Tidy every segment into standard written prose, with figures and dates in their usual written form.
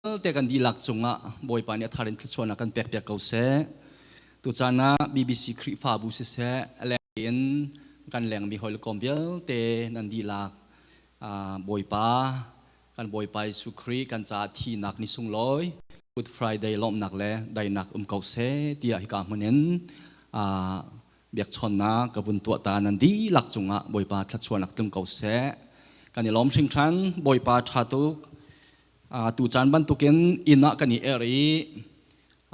Vialte kan dihlak cungah Bawipa nih a thar in thluachuahnak kan pekpiak ko seh. Tucaan ah BBC Khrihfabu siseh, leng in kan lengmi hawikom vialte nan dihlak Bawipa kan Bawipa Jesuh Khrih kan caah thihnak ni sunglawi Good Friday lawmhnak le daihnak um ko seh tiah hika hmun in biakchawnnak ka vun tuah ta. Nan dihlak cungah Bawipa thluachuahnak tlung ko seh. Kan i lawm hringhran. Bawipa ṭha tuk. Tu caan bantukin inn ah kan i er i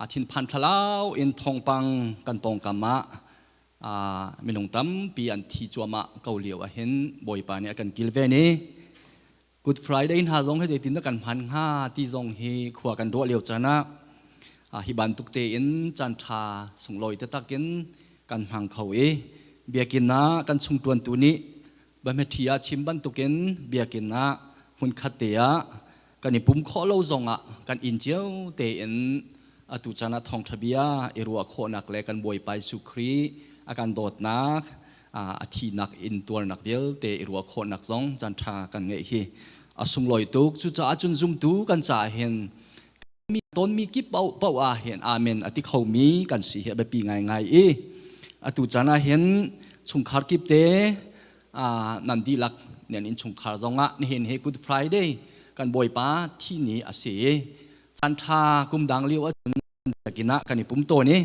thinphan thlalau in thawngpang kan pawngkam ah minung tampi an thi cuahmah ko lio ahhin Bawipa nih a kan kilven i Good Friday hna zong hi zeitin dah kan hman hnga ti zong hi khua kan ruah lio caan ah hi bantuk tein caan ṭha sunglawi taktak in kan hmang kho i biakinn ah kan chungṭuantu nih Bamheṭhi ah chim bantukin biakinn ah hmunkhat te ah kan i pum khawh lo zongah kan inn cio tein atu caan ah thawngṭha bia i ruah khawhnak le kan Bawipa Jesuh Khrih a kan dawtnak, a thihnak in tuarnak vialte i ruah khawhnak zong caanṭha kan ngeih hi a sunglawi tuk. Cucaah cun zumtu kan caah hin mi tonmi kip paoh ah hin amen a ti khomi kan si hi a biapi ngaingai i atu caan ah hin chungkhar kip te nan dihlak nan innchungkhar zongah nihin hi Good Friday kan Bawipa thi ni a si i caan ṭha kum dang lio ahcun biakinn ah kan i pum tawn i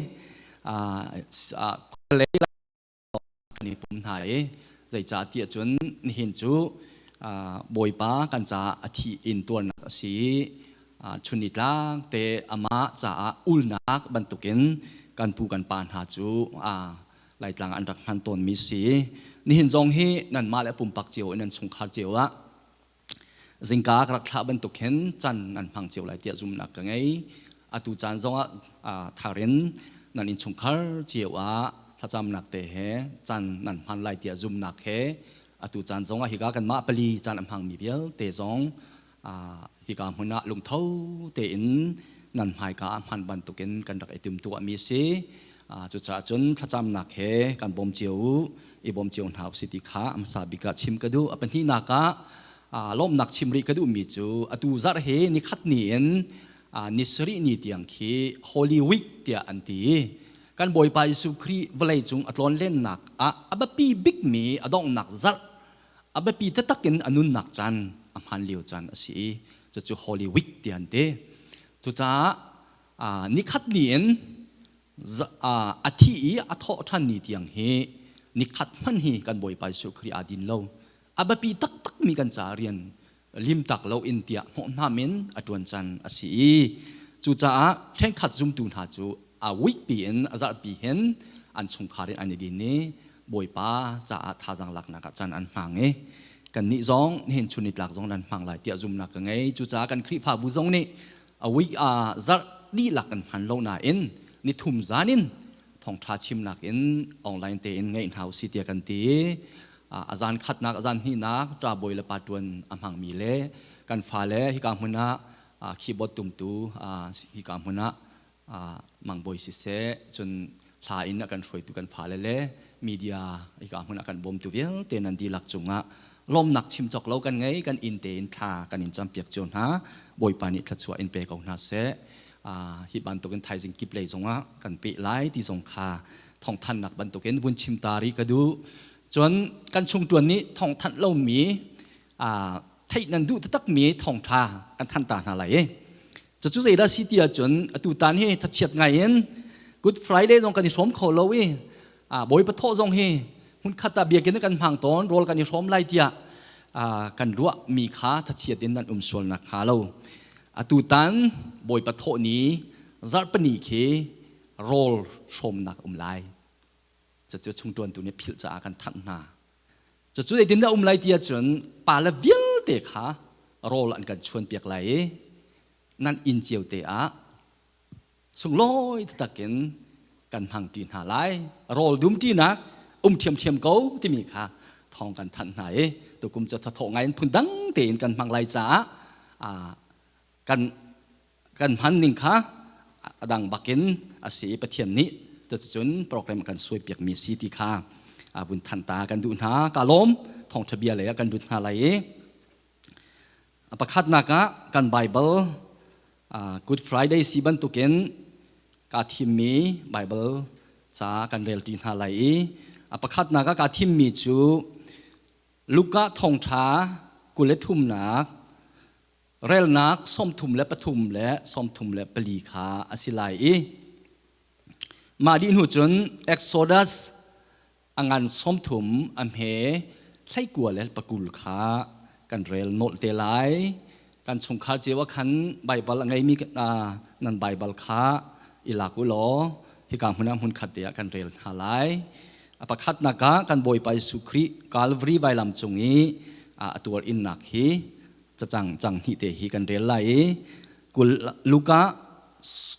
kan i pum hna i zeicah tiah cun nihin cu Bawipa kan caah a thih in tuarnak a si i chun nitlak te amah caah ulnak bantukin kan pu kan pa hna cu Laitlang an rak hman tawnmi si. Nihin zong hi nanmah le pumpak cio in nan chungkhar cio ah zingka ka rak thlah bantuk hin can nan hmang cio lai tiah zumhnak ka ngei. Atu caan zongah thar in nan innchungkhar cio ah thlacamnak te he can nan hman lai tiah zumhnak he atu caan zongah hika kanmah pali caan a hmangmi vialte zong hika hmun ah lungtho tein nan hmaika ah hman bantukin kan rak i timtuahmi a si. Cucaah cun thlacamnak he kan bawm cio u, i bawm cio hna usih ti kha hmasa bik ah chim ka duh. A pahnihnak ah lawmhnak chim rih ka duhmi cu atu zarh hi nikhat ni in ni sarih ni tiang khi Holy Week tiah an ti. Kan Bawipa Jesuh Khrih vawlei cung a tlawnlennak ah a biapi bikmi a donghnak zarh, a biapi taktak in a nunnak caan a hman lio caan a si i cucu Holy Week tiah an ti. Cucaah nikhat ni in a thi i a thawh ṭhan ni tiang hi nikhat hmanh hi kan Bawipa Jesuh Khrih aa din lo. A biapi taktakmi kan caah rian limtak lo in tiah hnawhhnam in a ṭuan caan a si i cucaah ṭhenkhat zumtu hna cu a week pi in a zarhpi hin an chungkhar in an i din i Bawipa caah thazaang laknak ah caan an hmang i kannih zong nihin chun nitlak zong nan hmang lai tiah zumhnak ka ngei. Cucaah kan Khrihfabu zong nih a week a zarh dihlak kan hman lo nain nithum zan in thawngṭha chimnak in online tein ngeih hna usih tiah kan ti. A zan khatnak, a zan hnihnak ṭa bawi le pa ṭuan a hmangmi le kan fale hika hmun ah keyboard tumtu, hika hmun ah mangbawi siseh, cun hla in a kan hruaitu kan fale le media hika hmun ah kan bawmtu vialte nan dihlak cungah lawmnak chim cawk lo kan ngei. Kan inn tein thla kan in campiak cio hna. Bawipa nih thluachuah in pe ko hna seh. Hi bantukin thaizing kip lei zongah kan peh lai ti zong kha thawngthannak bantukin vun chim ta rih ka duh. Cun kan chungṭuan nih thawngthanh lomi, theih nan duh taktakmi thawngṭha kan thanh ta hna lai i cucu zeidah si ti ahcun atu tan hi thachiat ngai in Good Friday zong kan i hrawm kho lo i Bawipa thawh zong hi hmunkhat ah biakinn kan hmang tawn, rawl kan i hrawm lai tiah kan ruah mi kha thachiat in nan um sual nak hnga lo atu tan Bawipa thawh ni zarhpini khi rawl hrawmnak um lai. Cucu chungṭuantu nih philh caah kan thanh hna. Cucu zeitindah um lai ti ahcun pale vialte kha rawl an kan chuanpiak lai i nan inn cio te ah sunglawi taktak in kan hmangṭi hna lai. Rawl dumṭinak um ṭhiamṭhiam ko timi kha thawng kan thanh hna i tukum cu thathawh ngai in phundang tein kan hmang lai caah kan kan hman ning kha a dang bakin a si i Pathian nih cuticun program a kan suaipiakmi si ti kha vun thanh ta kan duh hna. Ka lawm. Thawngṭha bia lei ah kan lut hna lai i a pakhatnak ah kan Bible. Good Friday si bantukin kaa thimmi Bible ca kan rel ṭi hna lai i a pakhatnak ah kaa thimmi cu Luka thawngṭha 23nak relnak 33 le 34 kha a si lai i mah dih hnu cun Exodus a ngan 30 a hme 19 le 20 kha kan rel nolh te lai. Kan chungkhar cio ah khan Baibal a ngeimi nan Baibal kha i lak u law hika hmun ah hmun khat te ah kan rel hna lai. A pakhatnak ah kan Bawipa Jesuh Khrih Calvary vailam cung i a tuar innak hi cacang cang hnih te hi kan rel lai i Luka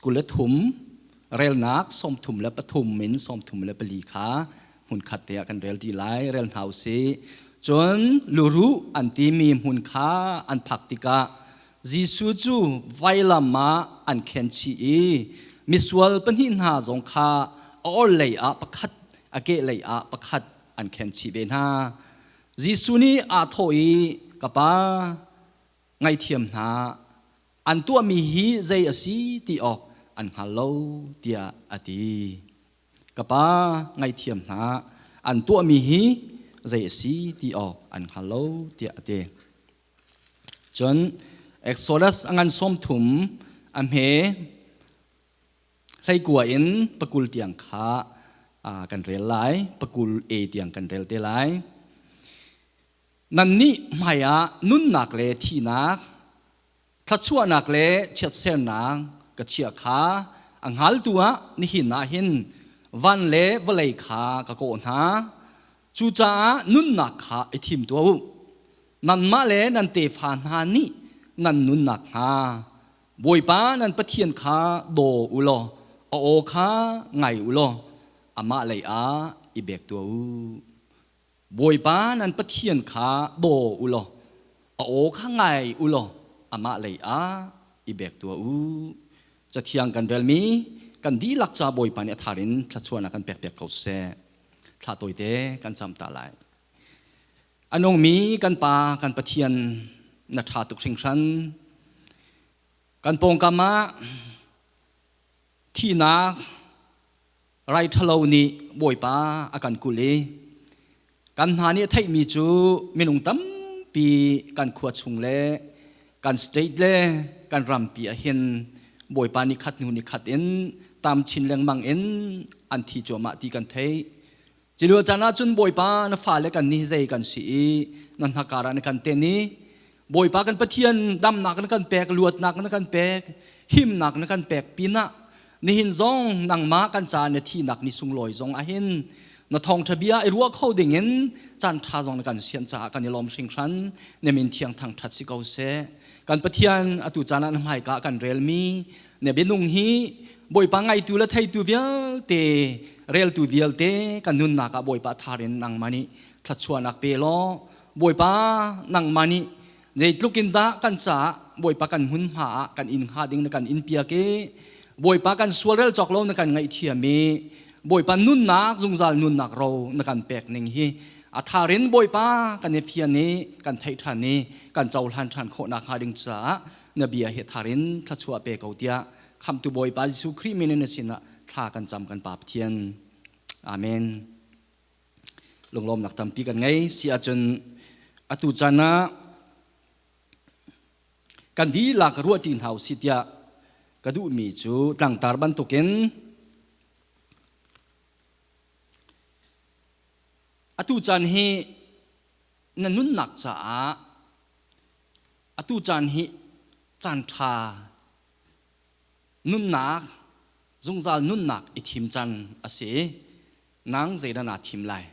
23 relnak 33 in 34 kha hmunkhat te ah kan rel ṭi lai, rel hna usih. Cun luruh an timi hmun kha an phak tikah Jesuh cu vailam ah an khenchih i misual pahnih hna zong kha a orhlei ah pakhat, a kehlei ah pakhat an khenchih ve hna. Jesuh nih aa thawh i, Ka Pa, ngaihthiam hna, an tuahmi hi zei a si ti awk an hngal lo, tiah a ti. Ka Pa, ngaihthiam hna, an tuahmi hi zei a si ti awk an hngal lo, tiah a ti. Cun Exodus a ngan 30 a hme 19 in 20 tiang kha kan rel lai, 20 A tiang kan rel te lai. Nannih hmaiah nunnak le thihnak, thluachuahnak le chiatsernak ka chiah kha a hngaltu ah nihin ah hin van le vawlei kha ka kawh hna. Cucaah nunnak kha i thim tuah u. Nanmah le nan tefa hna nih nan nunnak hnga Bawipa nan Pathian kha daw u law a aw kha ngai u law amah lei ah i bek tuah u. Bawipa nan Pathian kha daw u law a aw kha ngai u law amah lei ah i bek tuah u. Cathiang kan relmi kan dihlak ca Bawipa nih a thar in thluachuahnak kan pekpiak ko seh. Thla tawite kan cam ta lai. A nungmi kan Pa kan Pathian na ṭha tuk hringhran. Kan pawngkam ah thihnak rai ṭhalo nih Bawipa a kan kulh i kan hna nih a theihmi cu minung tampi kan khua chung le kan state le kan rampi ah hin Bawipa ni khat hnu ni khat in tam chin lengmang in an thi cuahmah ti kan theih. Cilio caan ah cun Bawipa na fale kan nih zei kan si i na hnakar ah na kan ten i Bawipa kan Pathian damnak na kan pek, luatnak na kan pek, himnak na kan pek pinah nihin zong nangmah kan ca na thihnak ni sunglawi zong ahhin na thawngṭha bia i ruah kho dingin caan ṭha zong na kan sian caah kan i lawm hringhran. Na min thiang thangṭhat si ko seh. Kan Pathian atu caan ah na hmaika kan relmi na bianung hi Bawipa ngaitu le theitu vialte reltu vialte kan nunnak ah Bawipa thar in nangmah nih thluachuahnak pe law Bawipa nangmah nih zeitluk in dah kan caah Bawipa kan hmunhma ah kan inn hnga ding na kan inn piak i Bawipa kan sualrel cawk lo na kan ngaihthiam i Bawipa nunnak zungzal nunnak ro na kan pek ning hi a tharin Bawipa kan i fian i kan theih ṭhan i kan cohlan ṭhan khawh nakhnga ding caah na bia hi tharin thluachuah pe ko tiah khamtu Bawipa Jesuh Khrih min in na sinah thla kan cam kan Pa Pathian. Amen. Lunglawmnak tampi kan ngei si ahcun atu caan ah kan dihlak ruahṭi hna usih tiah ka duhmi cu tlangtar bantukin atu caan hi na nunnak caah atu caan hi caan ṭha nunnak zungzal nunnak i thim caan a si. Nang zeidah naa thim lai?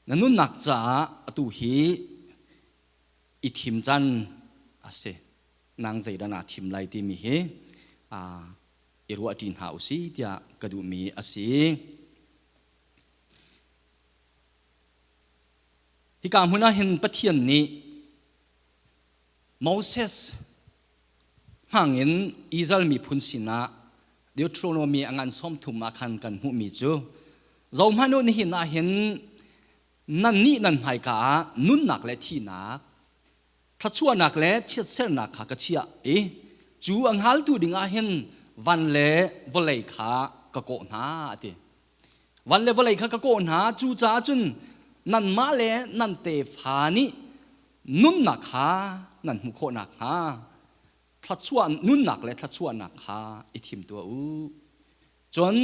Na nunnak caah atu hi i thim caan a si. Nang zeidah naa thim lai timi hi i ruahṭi hna usih tiah ka duhmi a si. Hika hmun ah hin Pathian nih Moses hmangin Israel miphun sinah Deuteronomy a ngan 30 ah khan kan hmuhmi cu zohhmanh u nihin ah hin nannih nan hmaika ah nunnak le thihnak thluachuahnak le chiatsernak kha ka chiah i. Cu a hngaltu dingah hin van le vawlei kha ka kawh hna a ti. Van le vawlei kha ka kawh hna, cucaah cun nanmah le nan tefa nih nunnak kha nan hmuh khawh nakhnga thluachuah nunnak le thluachuahnak kha i thim tuah u. Cun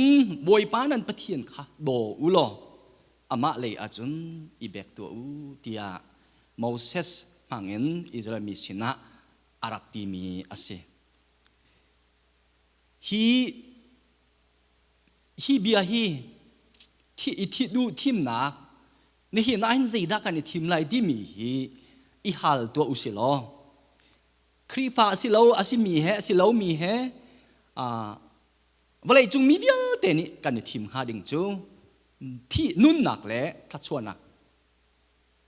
Bawipa nan Pathian kha daw u law amah lei ah cun i bek tuah u tiah Moses hmangin Israel mi sinah a rak timi a si. Hi hi bia hi thi i thi duh thimnak nihin ah hin zeidah kan i thim lai timi hi i hal tuah u si law Khrihfa a si lo a simi he a si lomi he vawleicung mi vialte nih kan i thim hnga ding cu thi nunnak le thluachuahnak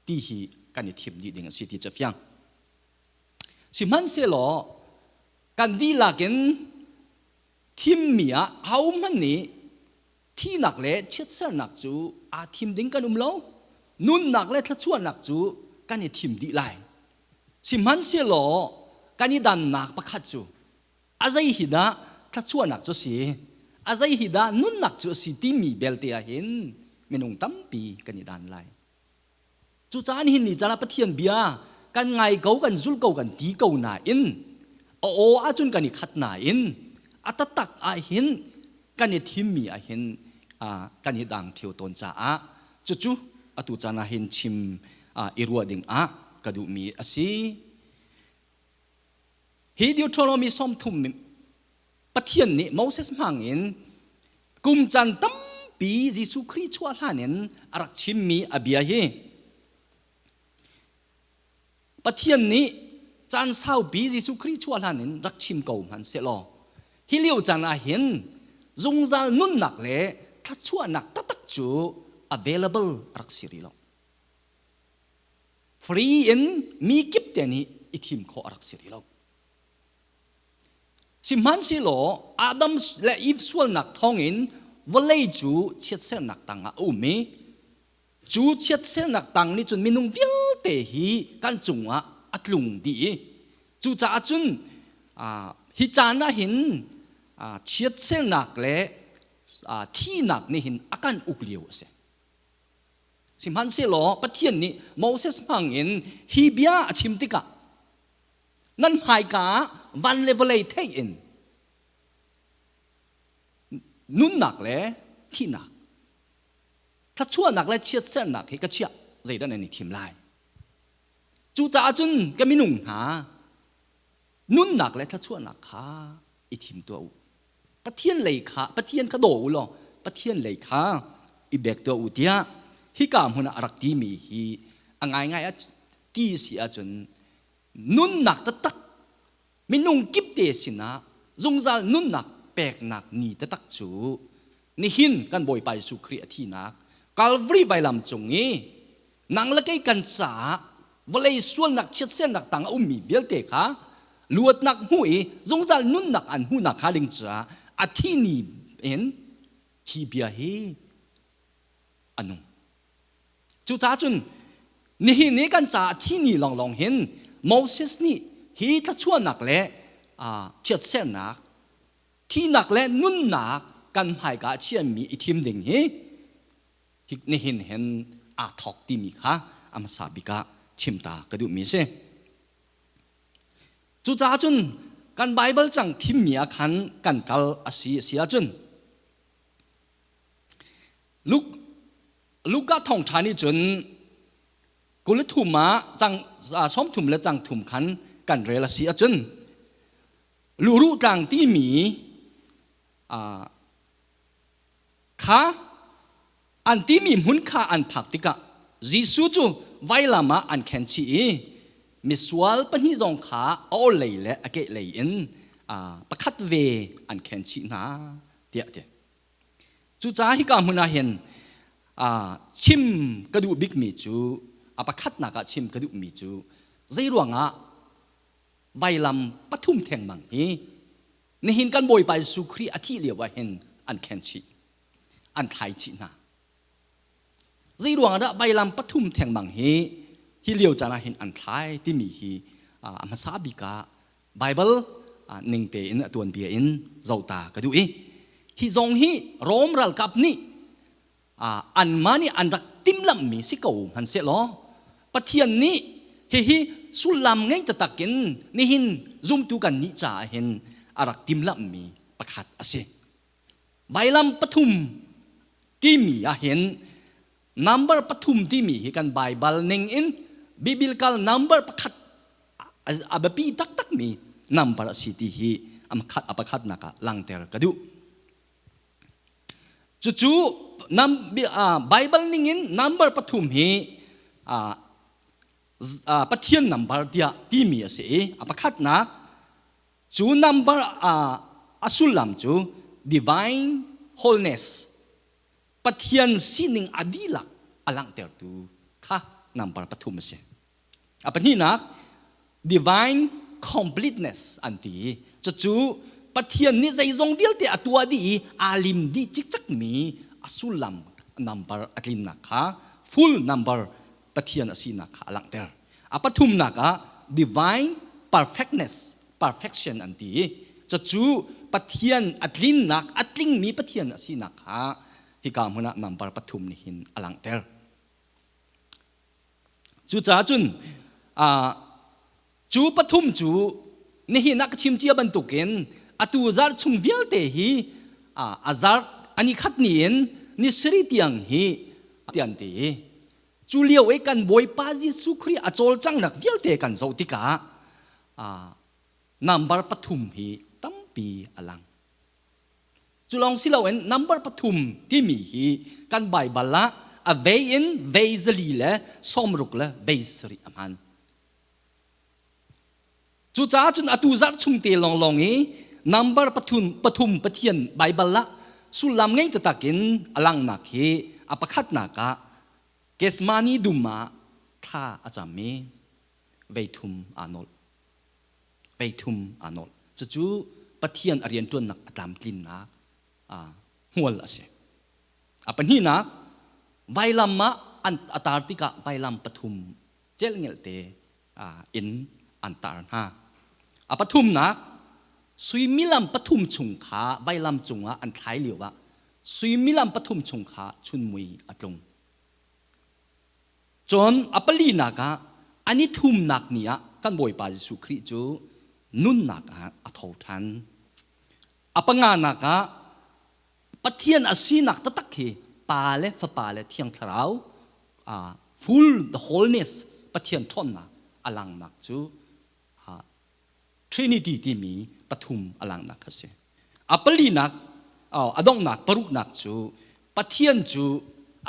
ti hi kan i thim dih ding a si ti cu a fiang. Sihmanhsehlaw kan dihlak in thimmi ah ahohmanh nih thihnak le chiatsernak cu aa thim ding kan um lo. Nunnak le thluachuahnak cu kan i thim dih lai. Sihmanhsehlaw kan i dannak pakhat cu a zei hi dah thluachuahnak cu a si, a zei hi dah nunnak cu a si timi belte ah hin minung tampi kan i dan lai. Cucaah nihin ni caan ah Pathian bia kan ngai ko, kan zul ko, kan ti ko nain a aw ahcun kan i khat nain a taktak ahhin kan i thimmi ahhin kan i dang ṭheo tawn caah cucu atu caan ahhin chim i ruah ding ah ka duhmi a si. Hi Deuteronomy 30 Pathian nih Moses hmang in kum caan tampi Jesuh Khrih chuah hlan in a rak chimmi a bia hi Pathian nih caan saupi Jesuh Khrih chuah hlan in rak chim ko hmanhsehlaw hi lio caan ah hin zungzal nunnak le thluachuahnak taktak cu available a rak si rih lo. Free in mi kip te nih i thim khawh a rak si rih lo. Sihmanhsehlaw Adam le Eve sualnak thawngin vawlei cu chiatsernak tangah a um i cu chiatsernak tang nih cun minung vialte hi kan cungah a tlung dih i cucaah cun hi caan ah hin chiatsernak le thihnak nih hin a kan uk lio a si. Sihmanhsehlaw Pathian nih Moses hmangin hi bia a chim tikah Nan hmaika ah van le vawlei theih in nunnak le thihnak, thluachuahnak le chiatsernak hi ka chiah, zeidah nan i thim lai? Cucaah cun ka minung hna, nunnak le thluachuahnak kha i thim tuah u. Pathian lei kha Pathian kha daw u law Pathian lei kha i bek tuah u tiah hika hmun ah a rak timi hi a ngaingai a ti si ahcun nunnak taktak minung kip te sinah zungzal nunnak peknak ni taktak cu nihin kan Bawipa Jesuh Khrih a thihnak Calvary vailam cung i nang le kei kan caah vawlei sualnak chiatsernak tang a ummi vialte kha luatnak hmu i zungzal nunnak an hmuhnak hnga ding caah a thi ni in hi bia hi a nung. Cucaah cun nihin i kan caah thi ni lawnglawng hin Moses nih hi thluachuahnak le chiatsernak, thihnak le nunnak kan hmaika ah chiahmi i thim ding hi nihin hin aa thawk timi kha a hmasa bik ah chimta ka duhmi a si. Cucaah cun kan Baibal cang thimmi ah khan kan kal a si a si ahcun Luka thawngṭha nih cun 23 ah cang 30 le cang thum khan kan rel a si ahcun luruh tlang timi kha an timi hmun kha an phak tikah Jesuh cu vailam ah an khenchih i misual pahnih zong kha a lei le a kehlei in pakhat ve an khenchih hna tiah a ti. Cucaah hika hmun ah hin chim ka duh bikmi cu a pakhatnak ah chim ka duhmi cu zei ruangah vailam pathum thengmang hi nihin kan Bawipa Jesuh Khrih a thih lio ah hin an khenchih an thlai chih hna. Zei ruangah dah vailam pathum thengmang hi hi lio caan ah hin an thlai timi hi a hmasa bik ah Bible ning tein a tuanbia in zohta ka duh i hi zong hi Rom ralkap nih anmah nih an rak timhlamhmi si ko hmanhsehlaw Pathian nih hihi sullam ngei taktak in nihin zumtu kan nih caah hin a rak timhlamhmi pakhat a si. Vailam pathum timi ahhin number pathum timi hi kan Baibal ning in biblical number pakhat a biapi taktakmi number a si ti hi a pakhatnak ah langhter ka duh. Cucu Baibal ningin number pathum hi Pathian number tiah timi a si i a pakhatnak cu number a sullam cu divine wholeness Pathian sining a dihlak a langhtertu kha number pathum a si. A pahnihnak, divine completeness an ti i cucu Pathian nih zeizong vialte a tuah dih i aa lim dih cikcekmi a sullam number a tlinnak kha full number Pathian a sinak kha a langhter. A pathumnak ah divine perfectness perfection an ti i cucu Pathian a tlinnak a tlingmi Pathian a sinak kha hika hmun ah number pathum nih hin a langhter. Cucaah cun cu pathum cu nihin ah ka chim cia bantukin atu zarh chung vialte hi a zarh ani khat ni in ni sarih tiang hi tian ti i cu lio i kan Bawipa Jesuh Khrih a cawlcanghnak vialte kan zoh tikah number pathum hi tampi a lang. Cu lawng si loin number pathum timi hi kan Baibal ah a vei in vei zali le sawmruk le vei sarih a hman. Cucaah cun atu zarh chung te lawnglawng i number pathum, pathum Pathian Baibal ah sullam ngei taktak in a langhnak hi a pakhatnak ah Gethsemane dum ah thla a cam i vei thum aa nolh. Vei thum aa nolh. Cucu Pathian a rianṭuannak a tlamtlinnak hmual a si. A pahnihnak, vailam ah an a tar tikah vailam pathum celngelte in an tar hna. A pathumnak, suimilam pathum chung kha vailam cungah an thlai lioah suimilam pathum chung kha chunmui a tlung. Cun a palinak ah an i thumnak ni ah kan Bawipa Jesuh Khrih cu nunnak ah a tho ṭhan. A panganak ah Pathian a sinak taktak hi Pa le Fapa le Thiang Thlarau full the wholeness Pathian ṭhawnnak a langnak cu Trinity timi pathum a langhnak kha si. A palinak, a donghnak paruknak cu Pathian cu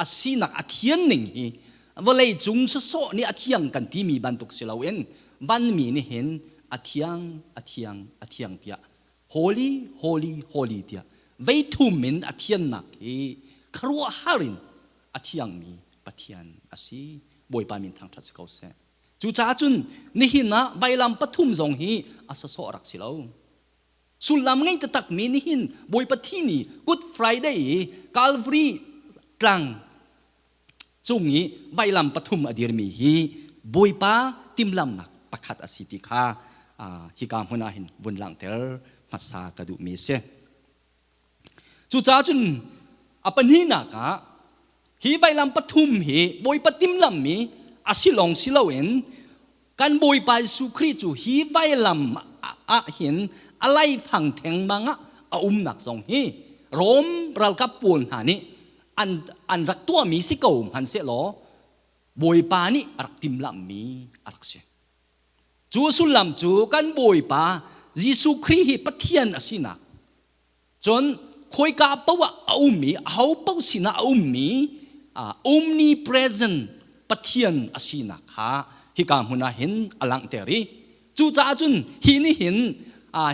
a sinak a thian ning hi vawlei cung sawsawh nih a thiang kan timi bantuk si loin vanmi nih hin a thiang, a thiang, a thiang tiah holy, holy, holy tiah vei thum in a thiannak hi khuaruahhar in a thiangmi Pathian a si. Bawipa min thangṭhat si ko seh. Cucaah cun nihin ah vailam pathum zong hi a sawsawh rak si lo. Sullam ngei taktakmi nihin Bawipa thi ni Good Friday i Calvary tlang cung i vailam pathum a dirmi hi Bawipa timhlamnak pakhat a si ti kha hika hmun ah hin vun langhter hmasa ka duhmi a si. Cucaah cun a pahnihnak ah hi vailam pathum hi Bawipa timhlammi a si lawng si loin kan Bawipa Jesuh Khrih cu hi vailam ah hin a laifang thengmang ah a umnak zong hi Rom ralkap pawl hna nih an, an rak tuahmi si ko hmanhsehlaw Bawipa nih a rak timhlamhmi a rak si. Cu sullam cu kan Bawipa Jesuh Khrih hi Pathian a sinak Cun khawika paoh ah a um i aho paoh sinah a ummi omnipresent Pathian a sinak kha hika hmun ah hin a langhter i cucaah cun hi nih hin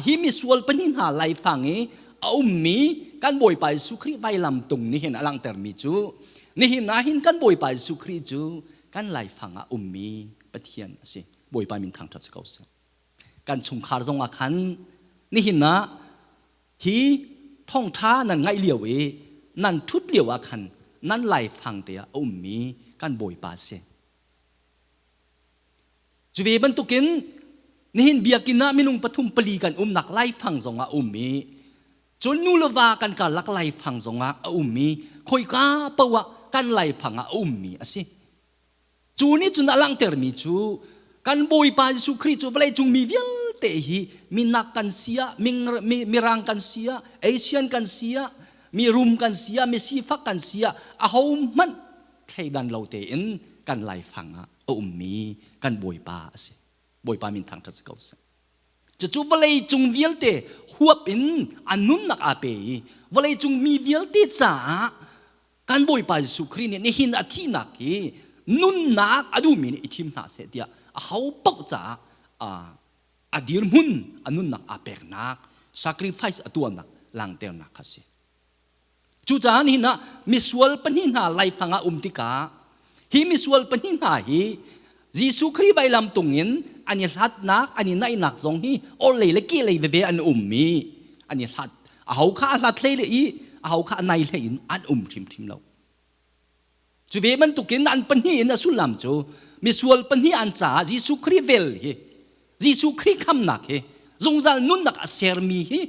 hi misual pahnih hna laifang i a ummi kan Bawipa Jesuh Khrih vailam tung nih hin a langhtermi cu nihin ah hin kan Bawipa Jesuh Khrih cu kan laifang ah ummi Pathian a si. Bawipa min thangṭhat si ko seh. Kan chungkhar zong ah khan nihin ah hi thawngṭha nan ngaih lio i nan ṭhut lio ah khan nan laifang te ah a ummi kan Bawipa a si. Cu ve bantukin Nihin biakinn ah minung pathum pali kan umnak laifang zongah a um i cun nu le va kan karlak laifang zongah a um i khoika paoh ah kan laifang ah a ummi a si. Cu nih cun a langhtermi cu kan Bawipa Jesuh Khrih cu vawleicung mi vialte hi minak kan si ah, mirang kan si ah, Asian kan si ah, mirum kan si ah, misifak kan si ah, ahohmanh thleidan lo tein kan laifang ah a ummi kan Bawipa a si. Bawipa min thangṭhat si ko seh. Cucu vawleicung vialte huap in a nunnak aa pe i vawleicung mi vialte caah kan Bawipa Jesuh Khrih nih nihin a thihnak hi nunnak a duhmi nih i thim hna seh tiah a ho paoh caah a dirhmun a nunnak aa peknak sacrifice a tuahnak langhternak kha si. Cucaah nihin ah misual pahnih hna laifang ah um tikah hi misual pahnih hna hi Jesuh Khrih vailam tung in an i hlatnak an i naihnak zong hi orhlei le kehlei veve an um i an i hlat aho kha a hlat hlei le i aho kha a nai hlei in an um hrimhrim lo. Cu ve bantukin an pahnih in a sullam cu misual pahnih an caah Jesuh Khrih vel hi Jesuh Khrih khamnak hi zungzal nunnak a sermi hi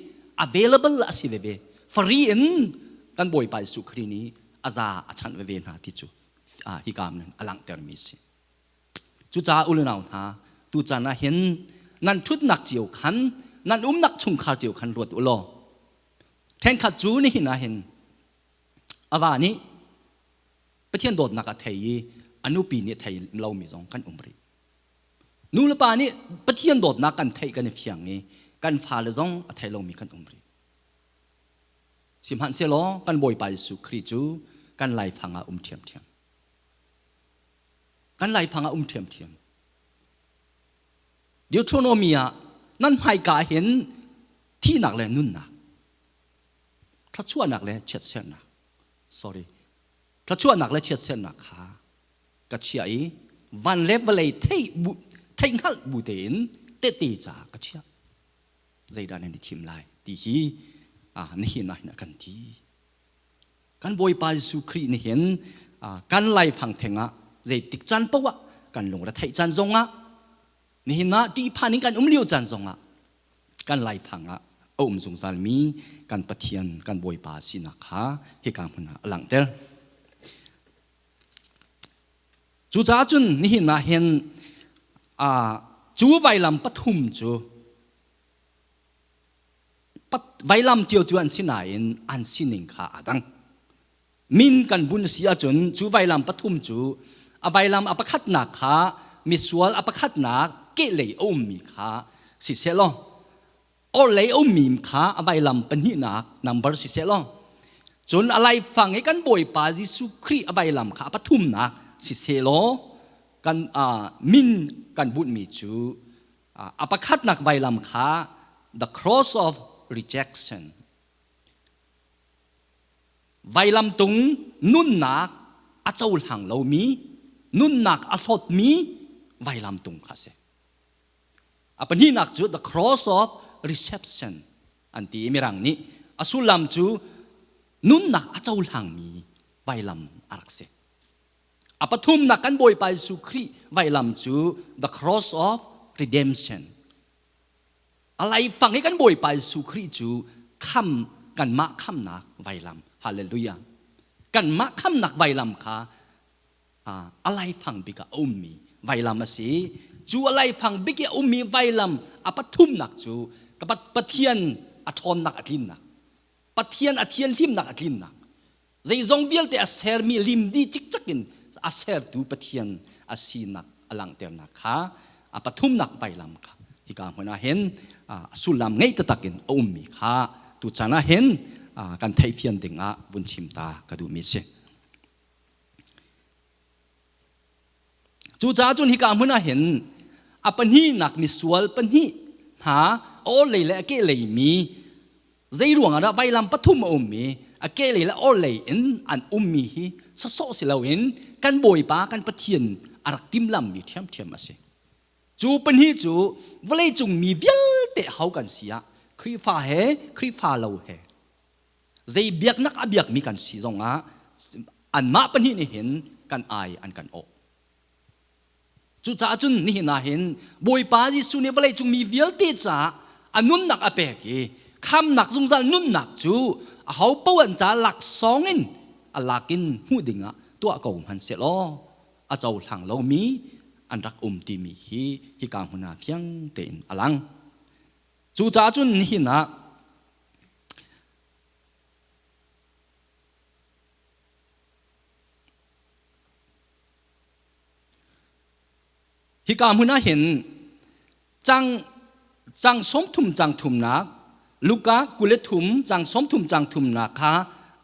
available a si veve. Free in kan Bawipa Jesuh Khrih nih a za a chanh veve hna ti cu hika in a langhtermi a si. Cucaah u le nau hna, tucaan ah hin nan ṭhutnak cio khan nan umnak chungkhar cio khan ruat u law ṭhenkhat cu nihin ah hin A va nih Pathian dawtnak a thei i a nupi nih a thei lomi zong kan um rih. Nu le pa nih Pathian dawtnak kan theih kan i fiang i kan fale zong a thei lomi kan um rih. Sihmanhsehlaw kan Bawipa Jesuh Khrih cu kan laifang ah um ṭhiamṭhiam. Kan laifang ah um ṭhiamṭhiam. Deuteronomy ah nan hmaika hin thihnak le nunnak thluachuahnak le chiatsernak sorry thluachuahnak le chiatsernak kha ka chiah i van le vawlei theih bu theihhngalh bu tein tehte caah ka chiah zeidah nan i thim lai ti hi nihin ah hin a kan ti kan Bawipa Jesuh Khrih nih hin kan laifang theng ah zeitik caan paoh ah kan lungre theih caan zongah nihin ah ṭihphan in kan um lio caan zongah kan laifang ah a um zungzalmi kan Pathian kan Bawipa sinak kha hika hmun ah a langhter. Cucaah cun nihin ah hin cu vailam pathum cu vailam cio cu an si nain an sining kha aa dang. Min kan bun si ahcun cu vailam pathum cu a vailam a pakhatnak kha misual a pakhatnak kehlei a ummi kha siseh law orhlei a ummi kha a vailam pahnihnak number siseh law cun a laifang i kan Bawipa Jesuh Khrih a vailam kha a pathumnak siseh law kan min kan bunhmi cu a pakhatnak vailam kha the cross of rejection Vailamtung nunnak a cohlang lomi, nunnak a hlawtmi vailamtung kha a si. A pahnihnak cu the cross of reception an ti i Mirang nih a sullam cu nunnak a cohlangmi vailam a rak si. A pathumnak kan Bawipa Jesuh Khrih vailam cu the cross of redemption A laifang i kan Bawipa Jesuh Khrih cu kham kanmah khamnak vailam. Hallelujah. Kanmah khamnak vailam kha a laifang bik ah a ummi vailam a si. Cu a laifang bik i a ummi vailam a pathumnak cu Pathian a ṭhawnnak a tlinnak, Pathian a thianhlimnak a tlinnak, zeizong vialte a sermi lim dih cikcek in a sertu Pathian a sinak a langhternak kha a pathumnak vailam kha hika hmun ah hin a sullam ngei taktak in a ummi kha tuchan ah hin kan theihfian ding ah vun chim ta ka duhmi a si. Cucaah cun hika hmun ah hin a pahnihnak misual pahnih hna a orhlei le a kehlei mi zei ruangah dah vailam pathum a um i a kehlei le orhlei in an ummi hi sawsawh si loin kan Bawipa kan Pathian a rak timhlammi ṭhiamṭhiam a si. Cu pahnih cu vawleicung mi vialte ho kan si ah Khrihfa he Khrihfa lo he zei biaknak a biakmi kan si zongah anmah pahnih nih hin kan ai an kan awh. Cucaah cun nihin ah hin Bawipa Jesuh nih vawleicung mi vialte caah a nunnak a pek i khamnak zungzal nunnak cu aho paoh an ca laksawng in a lak in hmuh dingah tuah ko hmanhsehlaw a cohlang lomi an rak um timi hi hika hmun ah fiang tein a lang. Cucaah cun nihin ah Hika hmun ah hin cang cang sawmthum cang thumnak Luka 23 cang 30 cang thumnak kha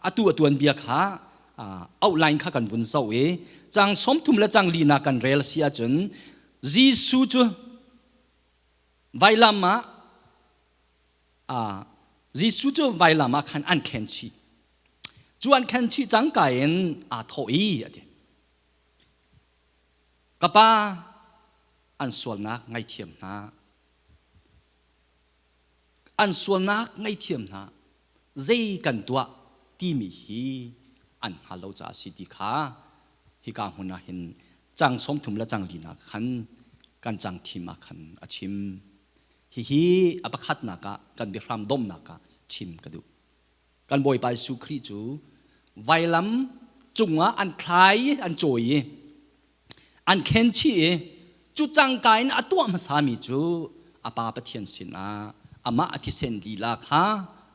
atu a tuanbia kha outline kha kan vun zoh i cang 30 le cang linak kan rel si ahcun Jesuh cu vailam ah Jesuh cu vailam ah khan an khen chih. Cu an khen chih cangka in aa thawh i a ti. Ka pa, an sualnak ngaithiam hna. An sualnak ngaithiam hna. Zei kan tuah timi hi an hngal lo caah a si ti kha hika hmun ah hin cang 30 le cang linak khan kan cang thim ah khan a chim. Hihi a pakhatnak ah kan biahram domnak ah chim ka duh. Kan Bawipa Jesuh Khrih cu vailam cungah an thlai i an cawi i an khen chih i cu cangka in a tuah hmasami cu a Pa Pathian sinah amah a thisen lila kha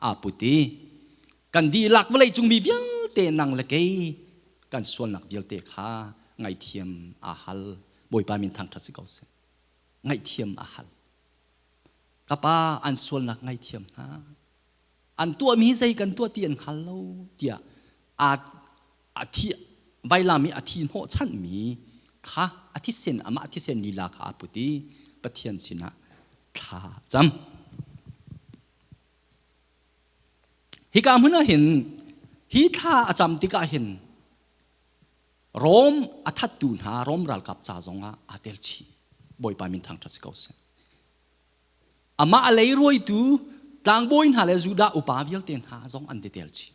aa put i kan dihlak vawleicung mi vialte nang le kei kan sualnak vialte kha ngaihthiam aa hal. Bawipa min thangṭhat si ko seh. Ngaihthiam aa hal. Ka Pa an sualnak ngaihthiam hna. An tuahmi zei kan tuah ti an hngal lo tiah a thi vailam i a thi hnawhchanhmi kha a thisen amah thisen lila kha aa put i Pathian sinah thla cam. Hika hmun ah hin hi thla a cam tikah hin Rom a thattu hna Rom ralkap ca zongah aa tel chih. Bawipa min thangṭhat si ko seh. Amah a leirawitu tlangbawi hna le Judah upa vialte hna zong an ti tel chih.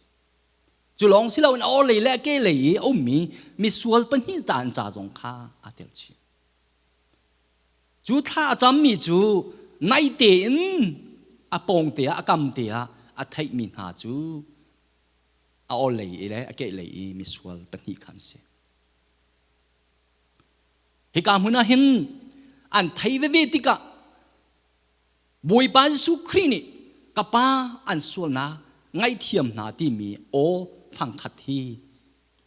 Cu lawng si loin a orhlei le a kehlei i a ummi misual pahnih ta an ca zong kha aa tel chih. Cu thla a cammi cu naite in a pawngte ah a kamte ah a theihmi hna cu a orhlei i le a kehlei i misual pahnih kha an si. Hika hmun ah hin an thei veve tikah Bawipa Jesuh Khrih nih ka pa an sualnak ngaihthiam hna timi aw fangkhat hi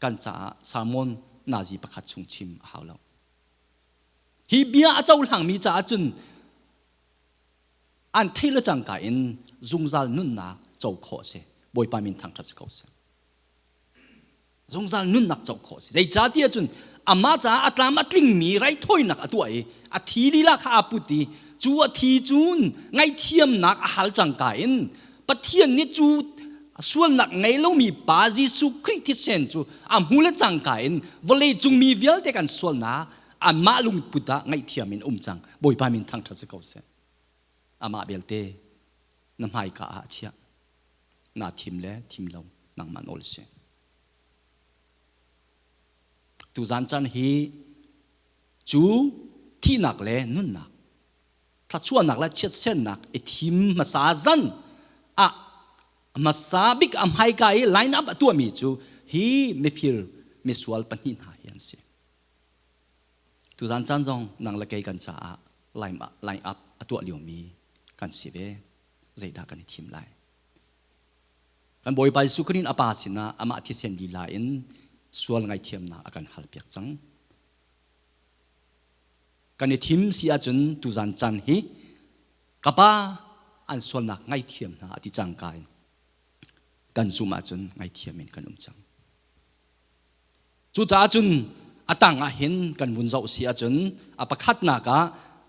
kan caah sermon nazi pakhat chung chim a hau lo. Hi bia a cohlangmi caah cun an theih le cangka in zungzal nunnak co khawh a si. Bawipa min thangṭhat si ko seh. Zungzal nunnak co khawh a si. Zeicahtiah cun amah caah a tlam a tlingmi raithawinak a tuah i a thi lila kha aa put i cu a thi cun ngaihthiamnak a hal cangka in Pathian nih cu sualnak ngei lomi pa Jesuh Khrih thisen cu a hmu le cangka in vawlei cung mi vialte kan sualnak anmah lungput ah ngaihthiam in um cang. Bawipa min thangṭhat si ko seh. Amah belte na hmaika ah a chiah. Naa thim le thim lo nangmah nawl si. Tuzan caan hi cu thihnak le nunnak, thluachuahnak le chiatsernak i thim hmasa zan ah hmasa bik a hmaika i line up a tuahmi cu hi mifir misual pahnih hna hi an si. Tuzan caan zong nang le kei kan caah line up a tuah liomi kan si ve. Zeidah kan i thim lai? Kan Bawipa Jesuh Khrih a Pa sinah amah thisen lila in sual ngaihthiamnak a kan halpiak cang. Kan i thim si ahcun tuzan caan hi ka Pa an sualnak ngaihthiam hna a ti cangka in kan zumh ahcun ngaihthiam in kan um cang. Cucaah cun a tang ah hin kan vun zoh si ahcun a pakhatnak ah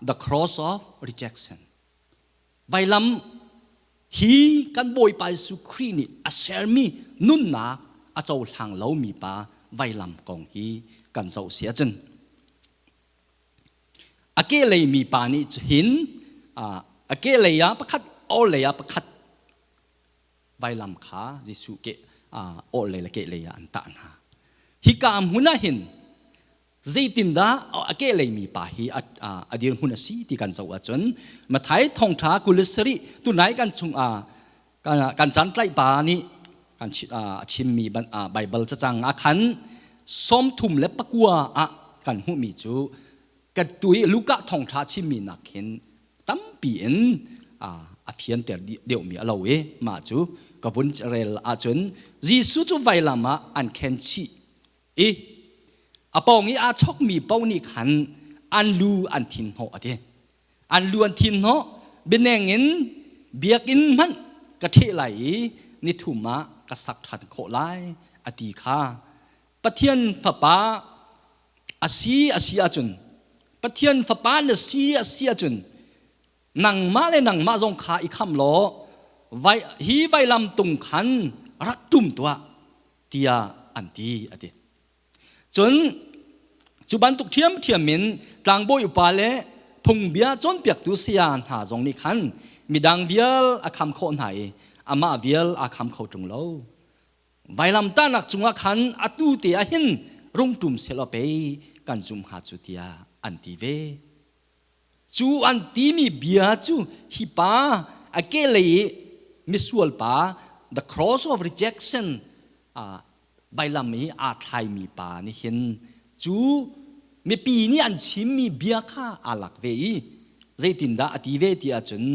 the cross of rejection Vailam hi kan Bawipa Jesuh Khrih nih a sermi nunnak a cohlang lomi pa vailam kong hi kan zoh si ahcun a kehlei mi pa nih hin a kehlei ah pakhat orhlei ah pakhat vailam kha Jesuh ke orhlei le kehlei ah an tah hna. Hika hmun ah hin. Zeitindah a kehlei mi pa hi a dirhmun a si ti kan zoh ahcun Matthai thawngṭha 27 tunai kan chung ah kan caan tlaih pa nih kan a chimmi Baibal cacang ah khan 39 ah kan hmuhmi cu ka tui Luka thawngṭha chimmi nak hin tampi in a fianter deuhmi a lo i mah cu ka vun rel ahcun Jesuh cu vailam ah an khen chih i a pawng i aa chokmi paoh nih khan an lu an thin hnawh a ti. An lu an thin hnawh bianeng in biakinn hmanh ka ṭheh lai i nithum ah ka sak ṭhan khawh lai a ti kha Pathian Fapa a si a si ahcun Pathian Fapa na si a si ahcun nangmah le nangmah zong kha i khamh law vai, hi vailam tung khan rak ṭum tuah tiah an ti a ti. Cun cu bantuk ṭhiamṭhiam in tlangbawi upa le phungbia cawnpiaktu saya hna zong nih khan midang vial a kham khawh hna i amah vial aa kham kho ṭung lo. Vailamtahnak cungah khan atu te ah hin rung ṭum sehlaw pei kan zum hnga cu tiah an ti ve. Cu an timi bia cu hi pa a kehlei i misual pa the cross of rejection vailam i aa thlaimi pa nih hin cu mipi nih an chimmi bia kha aa lak ve i zeitindah a ti ve ti ahcun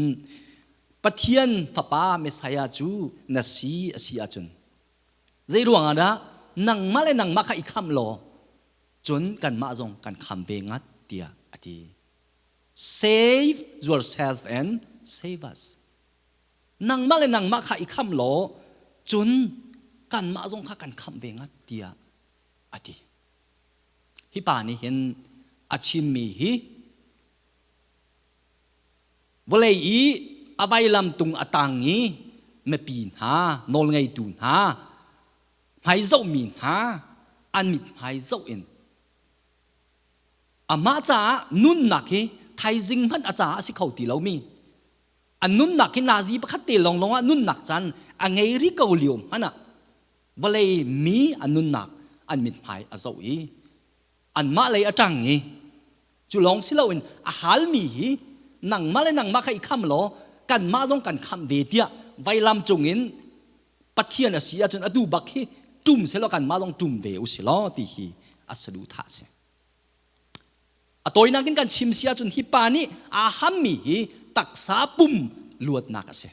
Pathian fapa Messiah cu na si a si ahcun zei ruangah dah nangmah le nangmah kha i khamh law cun kanmah zong kan kham ve ngat tiah a ti. Save yourself and save us. Nangmah le nangmah kha i khamh law cun kanmah zong kha kan khamh ve ngat tiah a ti. Hi pa nih hin a chimmi hi vawlei i a vailam tung a tang i mipi hna nawlngeitu hna hmai zohmi hna an mithmai zoh in amah caah nunnak hi thaizing hmanh a caah a si kho ti lomi a nunnak hi nazi pakhat te lawnglawng ah nunnak caan a ngei rih ko lio hmanh ah vawlei mi a nunnak an mithmai a zoh i anmah lei a ṭang i cu lawng si loin a halmi hi nangmah le nangmah kha i kham law kanmah zong kan khamh ve tiah vailam cungin Pathian a si ahcun atu bak hi ṭum selaw kanmah zong ṭum ve u si law ti hi a saduhthah a si. A tawinak in kan chim si ahcun hi pa nih aa hammi hi taksa pum luatnak a si.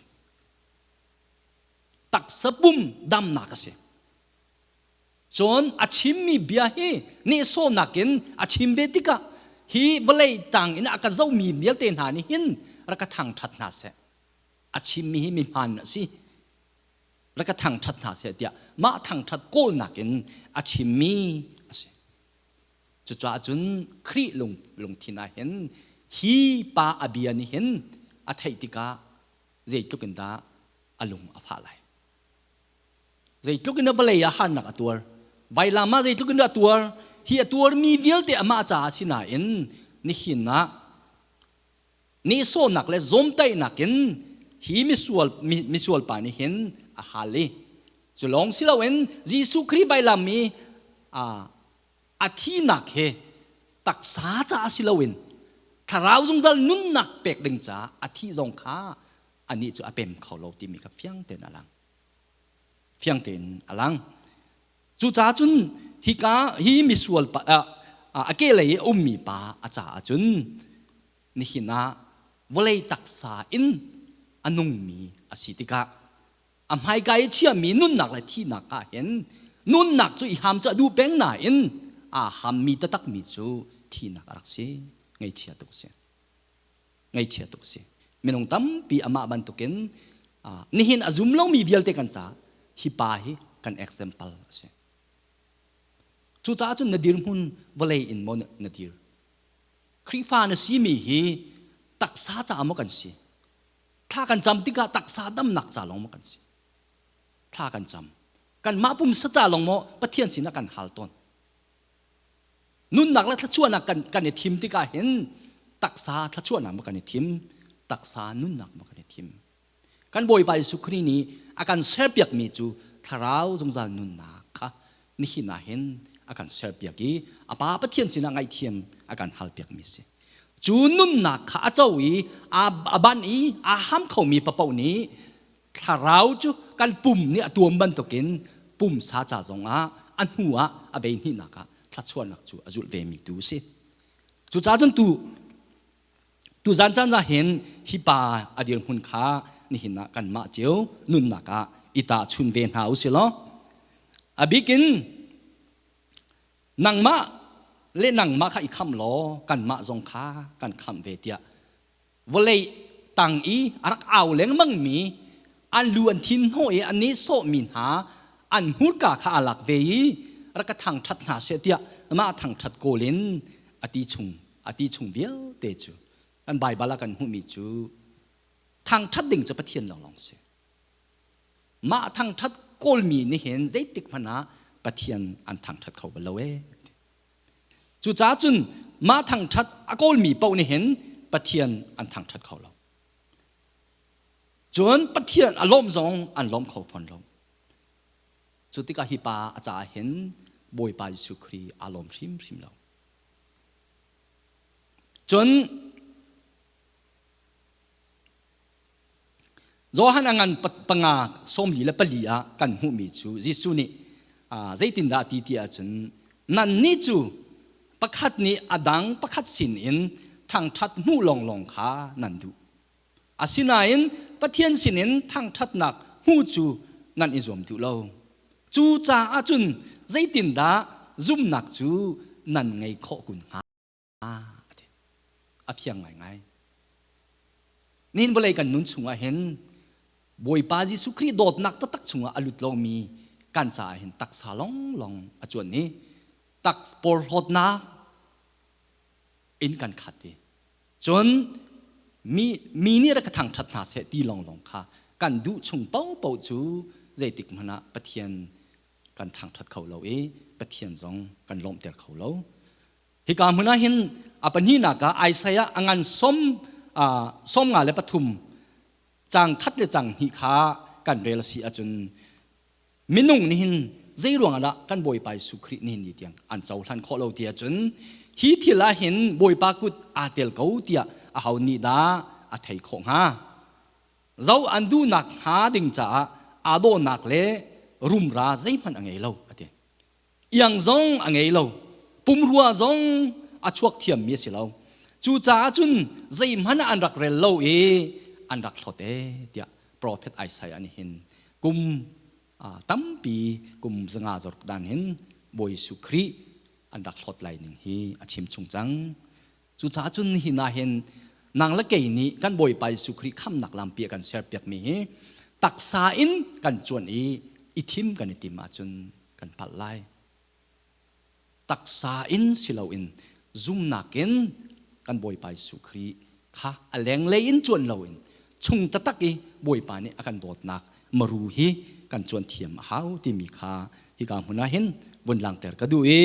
Taksa pum damnak a si. Cun a chimmi bia hi nehsawhnak in a chim ve tikah hi vawlei tang in a ka zohmi vialte hna nih hin rak ka thangṭhat hna seh. A chimmi hi mi hmaan a si. Rak ka thangṭhat hna seh tiah mah thangṭhat kawlnak in a chimmi a si. Cucaah cun Khrih lung lungthin ah hin hi pa a bia nih hin a theih tikah zeitluk in dah a lung a fah lai. Zeitluk in vawlei ah harnak a tuar. Vailam ah zeitluk in a tuar. Hi a tuarmi vialte amah caah si nain nihin ah nehsawhnak le zawmtaihnak in hi misual misual pa nih hin a hal i cu lawng si loin Jesuh Khrih vailam i a thinak he taksa caah si loin thlarau zungzal nunnak pek ding caah a thih zong kha anih cu a pem kho lo timi kha fiang tein a lang. Fiang tein a lang. Cucaah cun hika hi misual pa a kehlei i a ummi pa a caah cun nihin ah vawlei taksa in a nungmi a si tikah a hmaika i chiami nunnak le thihnak ah hin nunnak cu i ham cu a duh peng nain aa hammi taktakmi cu thihnak a rak si. Ngaihchia tuk a si. Ngaihchia tuk a si. Minung tampi amah bantukin nihin a zum lomi vialte kan caah hi pa hi kan example a si. Cucaah cun na dirhmun vawlei in maw na dir? Khrihfa na simi hi taksa caah maw kan si? Thla kan cam tikah taksa damnak ca lawng maw kan si? Thla kan cam. Kanmah pumsa ca lawng maw Pathian sinah kan hal tawn? Nunnak le thluachuahnak kan, kan i thim tikah hin taksa thluachuahnak maw kan i thim, taksa nunnak maw kan i thim? Kan Bawipa Jesuh Khrih nih a kan serpiakmi cu thlarau zungzal nunnak kha nihin ah hin a kan serpiak i a Pa Pathian sinah ngaihthiam a kan halpiakmi si. Cu nunnak kha a co i a ban i aa ham khomi papoh nih thlarau cu kan pum nih a tuam bantukin pumsa ca zongah a hnu ah a vei hnihnak ah thluachuahnak cu a zulh vemi tu a si. Cucaah cun tu tuzan caan ah hin hi pa a dirhmun kha nihin ah kanmah cio nunnak ah i tahchun ve hna u si law a bikin nangmah le nangmah kha i khamh law kanmah zong kha kan khamh ve tiah vawlei tang i a rak au lengmangmi an lu an thin hnawh i an nehsawhmi hna an hmurka kha aa lak ve i rak ka thangṭhat hna seh tiah mah thangṭhat kawl in a ti chung a ti chung vialte cu kan Baibal ah kan hmuhmi cu thangṭhat ding cu Pathian lawnglawng si. Mah thangṭhat kawlmi nih hin zeitik hmanh ah Pathian an thangṭhat kho bal lo ee. Cucaah cun mah thangṭhat a kawlmi paoh nih hin Pathian an thangṭhat kho lo. Cun Pathian a lawmh zong an lawm kho fawn lo. Cu tikah hi pa a caah hin Bawipa Jesuh Khrih aa lawm hrimhrim lo. Cun Johan a ngan panga 44 ah kan hmuhmi cu Jesuh nih zeitindah a ti ti ahcun nannih cu pakhat nih a dang pakhat sinin thangṭhat hmuh lawnglawng kha nan duh. Asinain Pathian sinin thangṭhatnak hmuh cu nan i zuam duh lo. Cucaah cun zeitindah zumhnak cu nan ngei khawh kun hnga? A fiang ngaingai. Nihin vawlei kan nun chungah hin Bawipa Jesuh Khrih dawtnak taktak chungah a lut lomi kan caah hin taksa lawnglawng a cuan i tak porhlawtnak in kan khat i cun mi mi nih rak ka thangṭhat hna seh ti lawnglawng kha kan duh chung paohpaoh cu zeitik hmanh ah Pathian kan thangṭhat kho lo i Pathian zong kan lawmhter kho lo. Hika hmun ah hin a pahnihnak ah Isaiah a ngan 53 caang khat le caang hnih kha kan rel a si ahcun minung nih hin zei ruangah dah kan Bawipa Jesuh Khrih nihin ni tiang an cohlan khawh lo ti ahcun hi thil ah hin Bawipa kut aa tel ko tiah aho nih dah a thei khawh hnga? Zo an duhnak hnga ding caah aa dawhnak le rumra zeihmanh a ngei lo a ti. Iang zong a ngei lo. Pumrua zong a chuak thiammi a si lo. Cucaah cun zeihmanh ah an rak rel lo i an rak hlawt ee tiah profet Isaiah nih hin kum tampi kum zanga zaruk dan hin Bawi Jesuh Khrih an rak hlawt lai ning hi a chim chung cang. Cucaah cun nihin ah hin nang le kei nih kan Bawipa Jesuh Khrih khamnak lampi a kan serpiakmi hi taksa in kan cuanh i i thim kan i tim ahcun kan palh lai. Taksa in si loin zumnak in kan Bawipa Jesuh Khrih kha a lenglei in cuan loin chung taktak i Bawipa nih a kan dawtnak maru hi kan cuan thiam a hau timi kha hika hmun ah hin vun langter ka duh i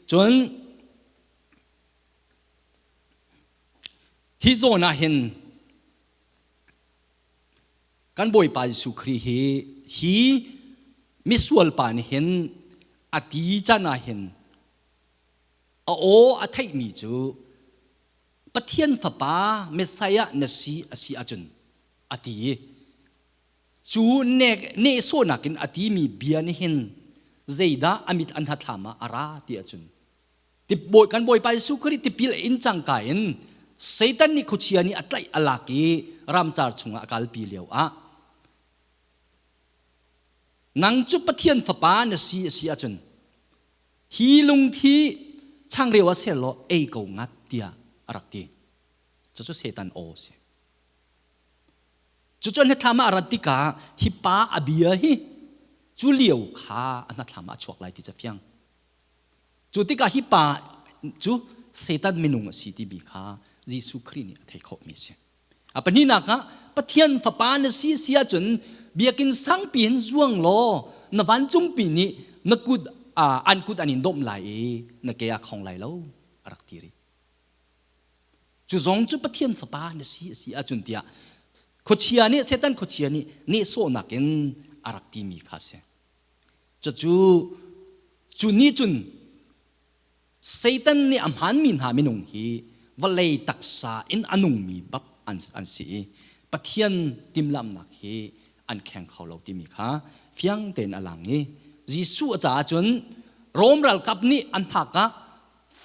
cun Hi zawn ah hin kan Bawipa Jesuh Khrih hi hi misual pa nih hin a ti can ah hin a aw a theihmi cu Pathian Fapa Messiah na si a si ahcun a ti i cu nehsawhnak in a timi bia nih hin zeidah a mit an hnathlam ah a ra ti ahcun Kan Bawipa Jesuh Khrih tipil a in cangka in Satan nih khuachia nih a tlaih a lak i ramcar chungah a kalpi lio ah nang cu Pathian fapa na si a si ahcun hi lungthi changreu ah sel law ei ko ngat tiah a rak ti. Cucu Satan aw a si. Cucu hnathlam ah a rat tikah hi pa a bia hi cu lio kha a hnathlam ah a chuak lai ti cu a fiang. Cu tikah hi pa cu Satan minung a si timi kha Jesuh Khrih nih a theih khawhmi a si. A pahnihnak ah Pathian fapa na si si ahcun biakinn sangpi hin zuang law na vancungpi nih na kut an kut an in domh lai i na ke a khong lai lo a rak ti rih. Cu zong cu Pathian fapa na si a si ahcun tiah khuachia nih Satan khuachia nih nehsawhnak in a rak timi kha a si. Cucu cu nih cun Satan nih a hmaanmi hna minung hi vawlei taksa in a nungmi bak an, an si i Pathian timhlamhnak hi an kheng kho lo timi kha fiang tein a lang i Jesuh a caah cun Rom ralkap nih an phak ah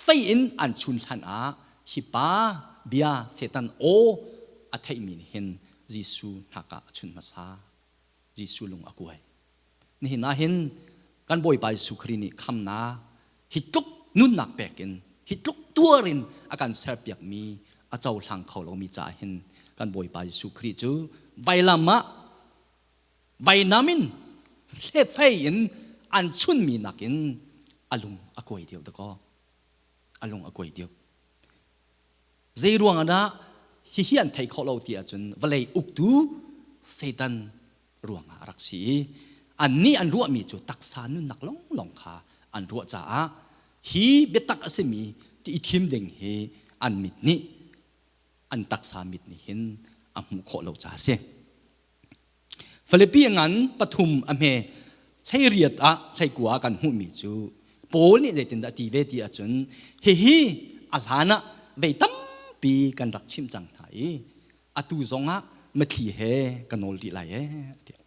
fei in an chun hlan ah hi pa bia Satan aw a theihmi nih hin Jesuh hnak ah a chun hmasa. Jesuh lung a kuai. Nihin ah hin kan Bawipa Jesuh Khrih nih khamnak hi tluk nunnak pek in hi tluk tuar in a kan serpiakmi a cohlang kho lomi caah hin kan Bawipa Jesuh Khrih cu vailam ah vainam in hlefei in an chunmi nakin a lung a kuai deuh dakaw a lung a kuai deuh. Zei ruang ah dah hihi an theih khawh lo ti ahcun vawlei uktu Satan ruangah a rak si i annih an ruahmi cu taksa nunnak lawnglawng kha an ruah caah hi biatak a simi ti i thim ding hi an mit nih an taksa mit nih hin a hmuh khawh lo caah a si. Filipi ngan pathum a hme 18 ah 19 ah kan hmuhmi cu Paul nih zeitindah a ti ve ti ahcun hihi a hlan ah vei tampi kan rak chimh cang hna i atu zongah mitthli he ka nawl dih lai ee tiah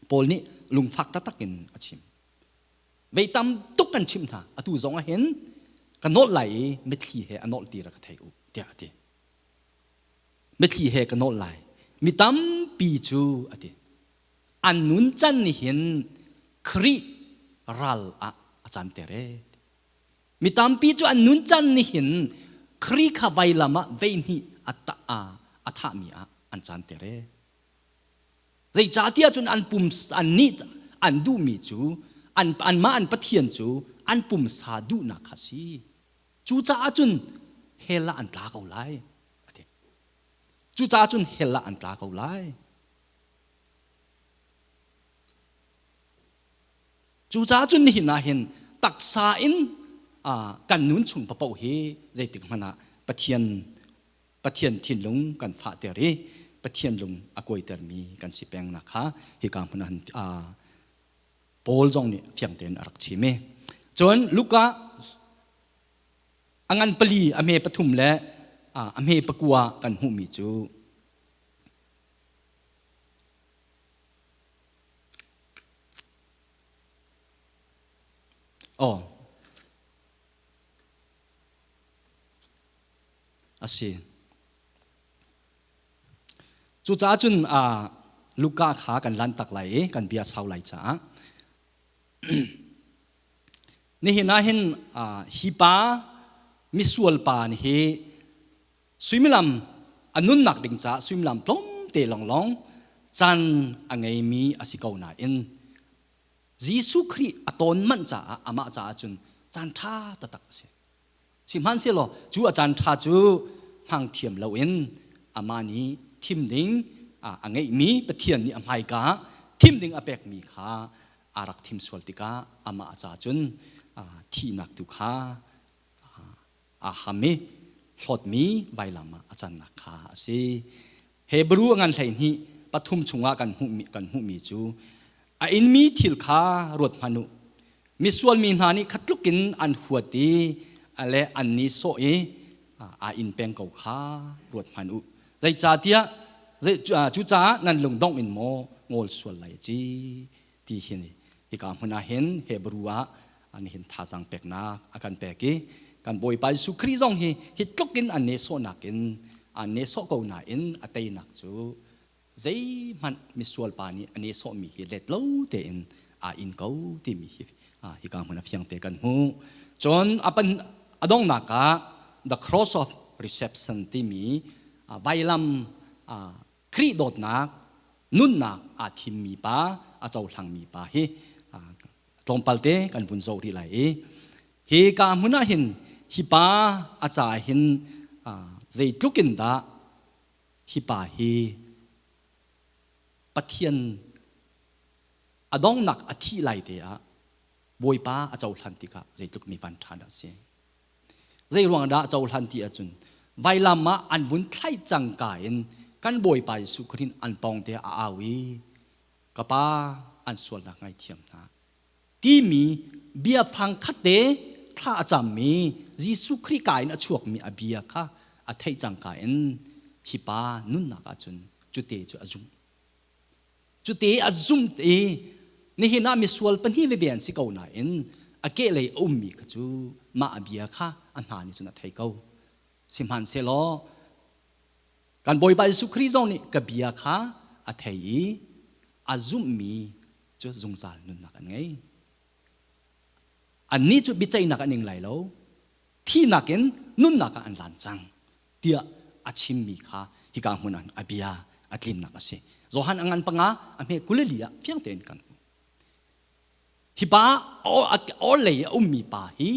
Paul nih lungfak taktak in a chim. Vei tam tuk kan chimh hna atu zongah hin ka nawl lai i mitthli he a nawl ti ra ka thei u tiah a ti. Mitthli he ka nawl lai. Mi tampi cu a ti. An nun can nih hin Khrih ral ah a canter ee. Mi tampi cu an nun can nih hin Khrih kha vailam ah veihnih a a thahmi ah an canter ee. Zeicahtiah cun an pum an nih an duhmi cu an anmah an Pathian cu an pumsa duhnak kha si. Cucaah cun hell ah an tla ko lai. A ti. Cucaah cun hell ah an tla ko lai. Cucaah cun nihin ah hin taksa in kan nun chung paoh hi zeitik hmanh ah Pathian Pathian thinlung kan fahter i Pathian lung a kuaitermi kan si pengnak kha hika hmun ah Paul zong nih fiang tein a rak chim i cun Luka a ngan pali a hme pathum le a hme pakua kan hmuhmi cu Oh. A si. Cucaah cun uh, Luka kha kan lan tak lai i kan bia sau lai caah nihin ah hin uh, hi pa misual pa nih hi Suimilam a nunnak ding caah suimilam tlawmte lawnglawng caan a ngeimi a si ko nain Jesuh Khrih a tawn manh caah amah caah cun caan ṭha taktak a si. Sihmanhsehlaw cu a caan ṭha cu hmang thiam loin amah nih thim ding a ngeihmi Pathian nih a hmaika thim ding a pekmi kha aa rak thim sual tikah amah caah cun thihnak tu kha aa ham i hlawtmi vailam ah a cannak kha a si. Hebrew a ngan 12 pathum chungah kan hmuhmi, kan hmuhmi cu a inmi thil kha ruat hmanh u. Misual mi hna nih khatluk in an huat i a le an ni sawh i aa in peng ko kha ruat hmanh u. Zeicahtiah cucaah nan lungdongh in maw ngawl sual lai ci ti hi hika hmun ah hin Hebrew ah an hin thazaang peknak a kan pek i kan Bawipa Jesuh Khrih zong hi hi tluk in an nehsawhnak in an nehsawh ko nain a teinak cu zeihmanh misual pa nih a nehsawhmi hi let lo tein aa in ko timi hi hika hmun a fiang te kan hmuh. Cun a a donghnak ah the cross of reception timi vailam Khrih dawtnak nunnak aa thimmi pa a cohlangmi pa hi tlawmpal te kan vun zoh rih lai i hi ka hmun ah hin hi pa a ca hin zeitluk in dah hi pa hi Pathian a donghnak a thih lai te ah Bawipa a cohlan tikah zeitluk mi van ṭha dah a si. Zei ruang dah cohlan ti ahcun vailam ah an vun thlaih cangka in kan Bawipa Jesuh Khrih an pawng te a au i ka pa an sualnak ngaithiam hna timi biafang khat te thla a cammi Jesuh Khrih ka in a chuakmi a bia kha a theih cangka in hi pa nunnak ahcun cute cu a zumh. Cute a zumh i nihin ah misual pahnih veve an si ko nain a kehlei a ummi kha cu mah a bia kha a hna nih cun a thei ko. Sihmanhsehlaw kan Bawipa Jesuh Khrih zong nih ka bia kha a thei i a zumhmi cu zungzal nunnak an ngei. Annih cu biaceihnak an ing lai lo, thihnak in nunnak ah an lan cang tiah a chimmi kha hika hmun ah a bia a tlinnak a si. Johan a ngan panga a hme 24 ah fiang tein kan hmuh. Hi pa aw lei a ummi pa hi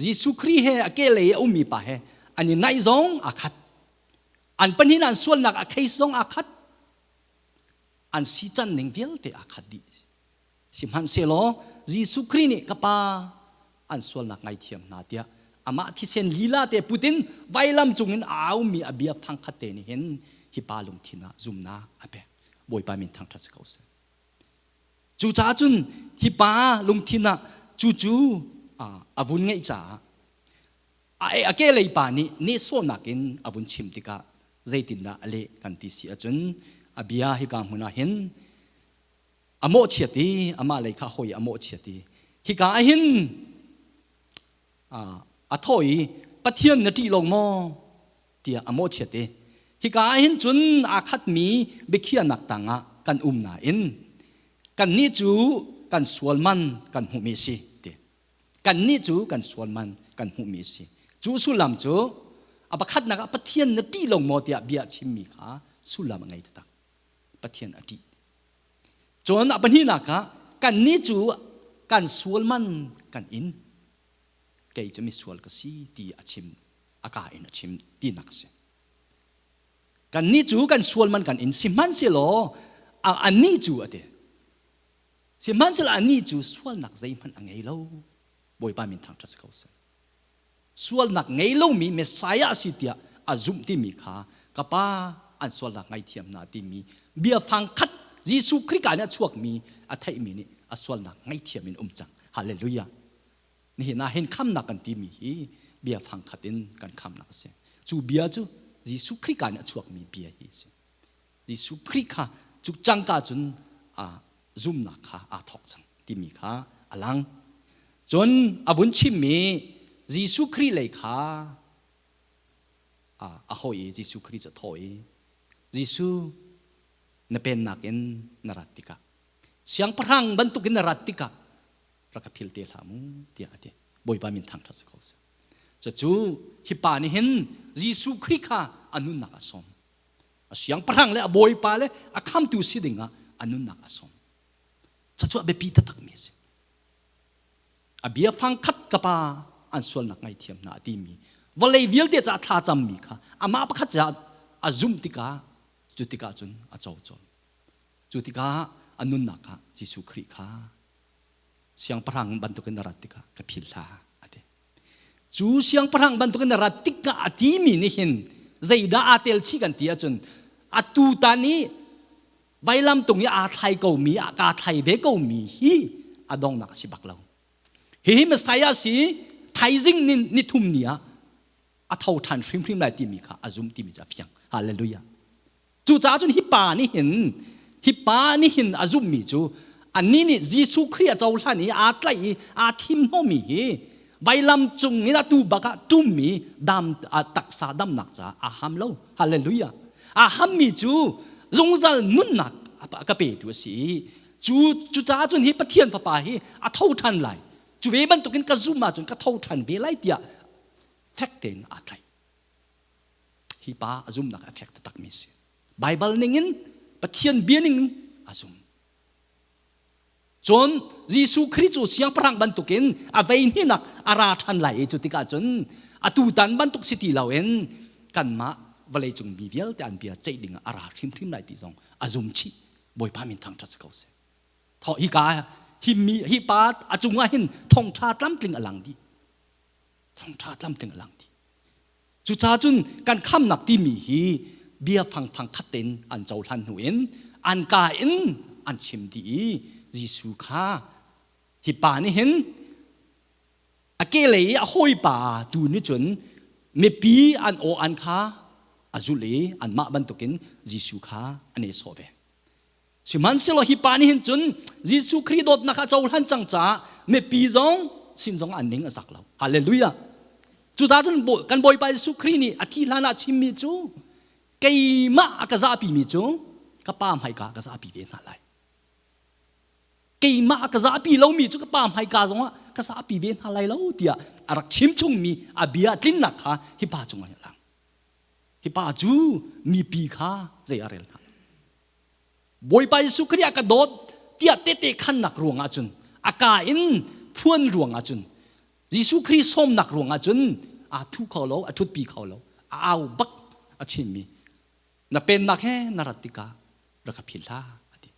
Jesuh Khrih he a ke lei a ummi pa he an i naih zong aa khat. An pahnih an sualnak a case zong aa khat. An si can ning vialte aa khat dih. Sihmanhsehlaw Jesuh Khrih nih ka Pa an sualnak ngaithiam hna tiah amah thisen lila te put in vailam cungin a aumi a bia fangkhat te nih hin hi pa lungthin ah zumnak a pek. Bawipa min thangṭhat si ko seh. Cucaah cun hi pa lungthin ah cucu a vun ngeih caah a kehlei pa nih nehsawhnak in a vun chim tikah zeitindah a leh kan ti si ahcun a bia hika hmun ah hin a mawhchiat i amah lei kha hawi a mawhchiat i hika ah hin a thawh i Pathian na ṭih lo maw tiah a mawhchiat i hika ah hin cun aa khatmi biakhiahnak tangah kan um nain kannih cu kan sual man kan hmuhmi a si ti kannih cu kan sual man kan hmuhmi a si cu sullam cu a pakhatnak ah Pathian na ṭih lo maw tiah bia a chimmi kha sullam a ngei taktak Pathian a ṭih Cun a pahnihnak ah kannih cu kan sual man kan in. Kei cu misual ka si ti a chim, a ka in a chim tinak a si. Kannih cu kan sual man kan in sihmanhsehlaw anih cu a ti. Sihmanhsehlaw anih cu sualnak zeihmanh a ngei lo. Bawipa min thangṭhat si ko seh. Sualnak ngei lomi Messiah a si tiah a zumh timi kha ka pa an sualnak ngaithiam hna timi biafang khat Jesuh Khrih ka nih a chuakmi a theihmi nih a sualnak ngaithiam in um cang. Hallelujah. Nihin ah hin khamnak kan timi hi biafang khat in kan khamnak a si. Cu bia cu Jesuh Khrih ka nih a chuakmi bia hi a si. Jesuh Khrih kha cu cangka cun a zumnak kha aa thawk cang timi kha a lang. Cun a vun chimmi Jesuh Khrih lei kha a hawi i Jesuh Khrih cu a thawh i Jesuh na pennak in na rat tikah siangpahrang bantukin na rat tikah rak ka phil te hlah mu tiah a ti. Bawipa min thangṭhat si ko seh. Cucu hi pa nih hin Jesuh Khrih kha a nunnak a sawm. A siangpahrang le a bawipa le a khamtu si dingah a nunnak a sawm. Cucu a biapi taktakmi a si. A bia fangkhat ka pa an sualnak ngaihthiam hna a timi vawlei vialte caah thla cammi kha amah pakhat caah a zumh tikah cu tikah cun a co colh. Cu tikah a nunnak kha Jesuh Khrih kha siangpahrang bantukin na rat tikah ka phil hlah a ti. Cu siangpahrang bantukin na rat tikah a timi nih hin zeidah aa tel chih kan ti ahcun atu tan i vailam tung i aa thlai komi a kaa thlai ve komi hi a donghnak a si bak lo. Hihi Messiah si thaizing ni nithum ni ah a tho ṭhan hrimhrim lai timi kha a zum timi cu a fiang. Hallelujah. Cucaah cun hi pa nih hin hi pa nih hin a zumhmi cu annih nih Jesuh Khrih a cohlan i aa tlaih i aa thim hnawhmi hi vailam cung in atu bak ah ṭummi dam taksa damnak caah aa ham lo. Hallelujah. Aa hammi cu zungzal nunnak a ka petu a si i cu cucaah cun hi Pathian Fapa hi a tho ṭhan lai. Cu ve bantukin ka zumh ahcun ka tho ṭhan ve lai tiah fek tein aa tlaih. Hi pa a zumnak a fek taktakmi a si. Baibal ningin Pathian bia ningin a zum. Cun Jesuh Khrih cu siangpahrang bantukin a vei hninak a ra ṭhan lai i cu tikah cun atu tan bantuk si ti loin kanmah vawleicung mi vialte an bia ceih dingah a ra hrimhrim lai ti zong a zum chih. Bawipa min thangṭhat si ko seh. Thaw hika hi mi hi pa a cungah hin thawngṭha tlamtling a lang dih. Thawngṭha tlamtling a lang dih. Cucaah cun kan khamnak timi hi bia fangfang khat tein an cohlan hnu in an ka in an chim dih i Jesuh kha hi pa nih hin A kehlei i a hawipa tu nih cun mipi an aw an kha a zulh i anmah bantukin Jesuh kha an i sawh ve. Sihmanhsehlaw hi pa nih hin cun Jesuh Khrih dawtnak a cohlan cang caah mipi zong sin zong an ning a zak lo. Hallelujah. Cucaah cun kan Bawipa Jesuh Khrih nih a thih hlan ah chimmi cu keimah a ka zahpimi cu ka pa hmaika ka zahpi ve hna lai. Keimah a ka zahpi lomi cu ka pa hmaika zongah ka zahpi ve hna lai lo tiah a rak chim chungmi a bia tlinnak kha hi pa cungah a lang. Hi pa cu mipi kha zei a rel hna. Bawipa Jesuh Khrih a ka dawt tiah tehte khannak ruangah cun a ka in phuan ruangah cun Jesuh Khrih sawmnak ruangah cun aa thu kho lo, a ṭhutpi kho lo, a au bak a chimmi na pennak he na rat tikah rak ka philh hlah a ti.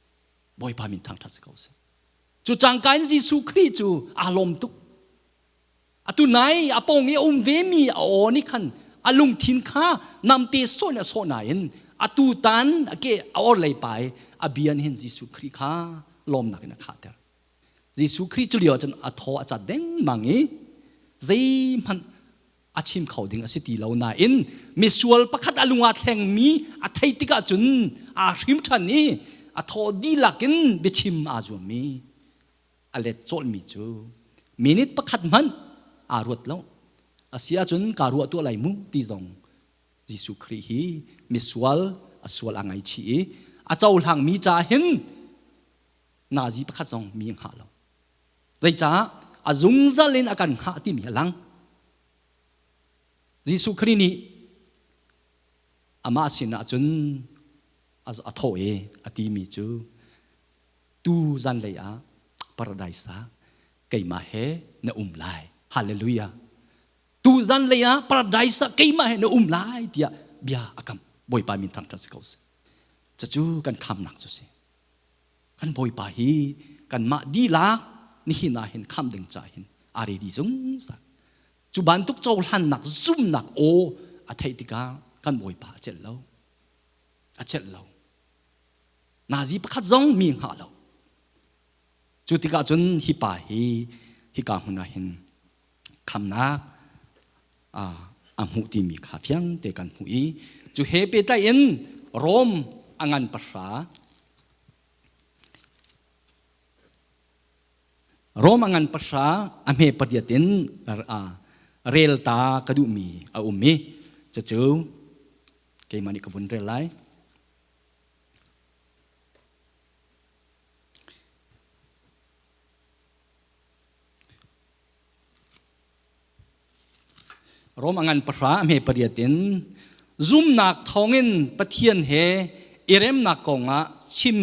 Bawipa min thangṭhat si ko seh. Cu cangka in Jesuh Khrih cu aa lawm tuk. Atu nai a pawng i a um vemi a aw nih khan a lungthin kha namte sawh in a sawh nain atu tan a ke a orhlei pa i a bia nih hin Jesuh Khrih kha lawmnak in a khahter. Jesuh Khrih cu lio cun a thaw a cat dengmang i zeihmanh a chim kho ding a si ti lo nain misual pakhat a lung aa thlengmi a theih tikah cun aa hrim ṭhan i a thaw dihlak in biachim aa zuammi a let cawlhmi cu minute pakhat hmanh aa ruat lo. A si ahcun kaa ruah tuah lai mu ti zong Jesuh Khrih hi misual a sual a ngaichih i a cohlangmi ca hin nazi pakhat zong mi a hngah lo. Zeicah a zungzal in a kan hngah timi a lang. Jesuh Khrih nih amah sinah cun a thawh i a timi cu tu zanlei ah paradise ah keimah he na um lai. Hallelujah. Tu zanlei ah paradise ah keimah he na um lai tiah bia a kam. Bawipa min thangṭhat si ko seh. Cucu kan khamnak cu si. Kan Bawipa hi kanmah dihlak nihin ah hin khamh ding ca hin aa ready zungzal. Cu bantuk cohlannak zumnak aw a theih tikah kan Bawipa a celh lo. A celh lo. Nazi pakhat zong mi hngah lo. Cu tikah cun hi pa hi hika hmun ah hin khamnak a hmuh timi kha fiang te kan hmuh i cu he pehtlai in Rom a ngan pahra Rom a ngan pahra a hme pariat in rel ta ka duhmi a um i cucu keimah nih ka vun rel lai. Rom a ngan pahra a hme pariat in zumnak thawngin Pathian he i remnak kongah chim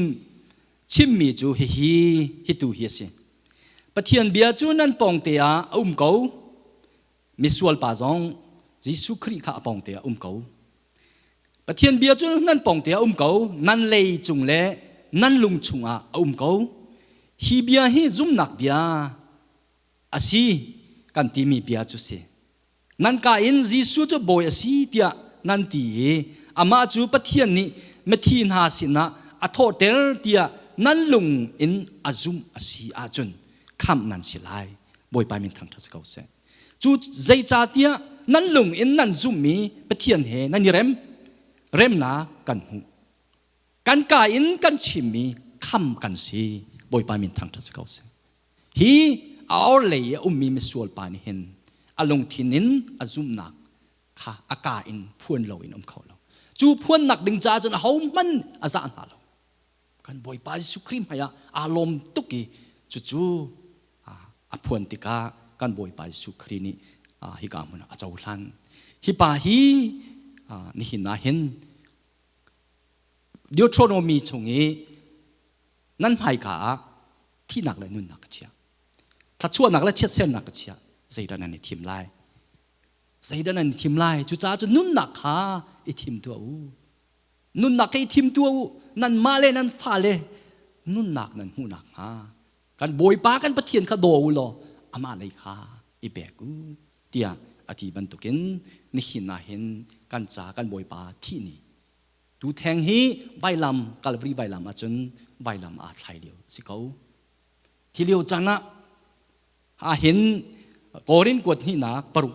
chimmi cu hihi hitu hi a si. Pathian bia cu nan pawngte ah a um ko. Misual pa zong Jesuh Khrih kha a pawngte ah um ko. Pathian bia cu nan pawngte ah um ko, nan lei cung le nan lung chungah a um ko. Hi bia hi zumnak bia a si kan timi bia cu si. Nan ka in Jesuh cu bawi a si tiah nan ti i amah cu Pathian nih mithi hna sinah a thawhter tiah nan lung in a zumh a si ahcun khamh nan si lai. Bawipa min thangṭhat si ko seh. Cu zeicahtiah nan lung in nan zumhmi Pathian he nan i rem, remnak kan hmuh. Kan ka in kan chimmi kham kan si. Bawipa min thangṭhat si ko seh. Hi a orhlei i a ummi misual pa nih hin a lungthin in a zumhnak kha a ka in phuan loin um kho lo. Cu phuannak ding caah cun ahohmanh a zah hna lo. Kan Bawipa Jesuh Khrih hmaiah aa lawm tuk i cucu a phuan tikah kan Bawipa Jesuh Khrih nih hika hmun ah a cohlan. Hi pa hi nihin ah hin Deuteronomy chung i nan hmaika ah thihnak le nunnak ka chiah. Thluachuahnak le chiatsernak ka chiah. Zeidah nan i thim lai? Zeidah nan i thim lai? Cucaah cun nunnak kha i thim tuah u. Nunnak kha i thim tuah u. Nanmah le nan fale nunnak nan hmuh nakhnga kan Bawipa kan Pathian kha daw u law amah lei kha i pek u tiah a ti bantukin nihin ah hin kan ca kan Bawipa thih ni tu theng hi vailam Calvary vailam ahcun vailam aa thlai lio a si ko. Hi lio caan ah ahhin Korin kuat hnihnak paruk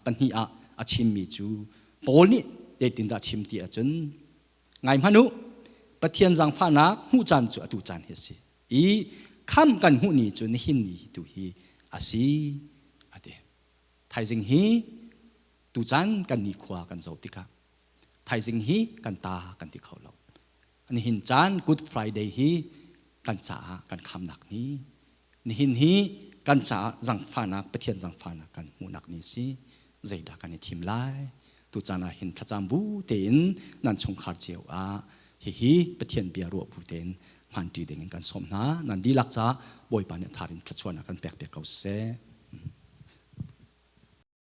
pahnih ah a chimmi cu Paul nih zeitindah chim ti ahcun, ngai hmanh u, Pathian zaangfahnak hmuh caan cu atu caan hi a si i khamh kan hmuh ni cu nihin ni tu hi a si, a ti. Thaizing hi tucaan kan nikhua kan zoh tikah thaizing hi kan ta kan ti kho lo. Nihin caan Good Friday hi kan caah kan khamnak ni, nihin hi kan caah zangfahnak, Pathian zangfahnak kan hmuhnak ni si. Zeidah kan i thim lai? Tucaan ah hin thlacam bu tein nan chungkhar cio ah hihi Pathian bia ruah bu tein hmanṭi ding in kan sawm hna. Nan dihlak caah Bawipa nih tharin thluachuahnak kan pek piak ko seh.